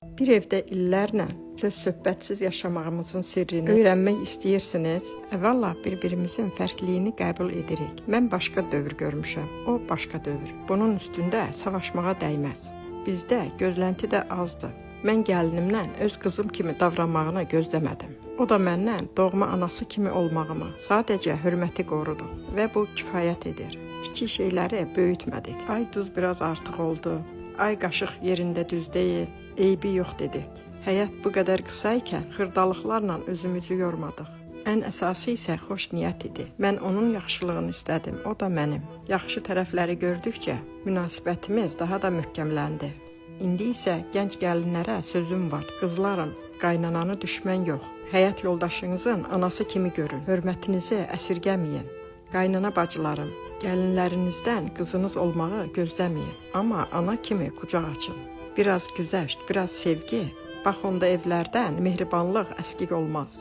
Bir evdə illərlə söz söhbətsiz yaşamağımızın sirrini öyrənmək istəyirsiniz? Əvvəla bir-birimizin fərqliliyini qəbul edirik. Mən başqa dövr görmüşəm, o başqa dövr. Bunun üstündə savaşmağa dəyməz. Bizdə gözlənti də azdır. Mən gəlinimlə öz qızım kimi davranmağını gözləmədim. O da məndən doğma anası kimi olmağımı, sadəcə hörməti qoruduq və bu kifayət edir. Kiçik şeyləri böyütmədik. Ay duz biraz artıq oldu. Ay qaşıq yerində düz deyil. Eybi yox dedik. Həyat bu qədər qısa ikən xırdalıqlarla özümüzü yormadıq. Ən əsası isə xoş niyyət idi. Mən onun yaxşılığını istədim, o da mənim. Yaxşı tərəfləri gördükcə münasibətimiz daha da möhkəmləndi. İndi isə gənc gəlinlərə sözüm var. Qızlarım, qaynananı düşmən yox, həyat yoldaşınızın anası kimi görün. Hörmətinizi əsirgəməyin. Qaynana bacılarım, gəlinlərinizdən qızınız olmağı gözləməyin, amma ana kimi qucaq açın. Biraz güzəşt, biraz sevgi, bax onda evlərdən mehribanlıq əskik olmaz.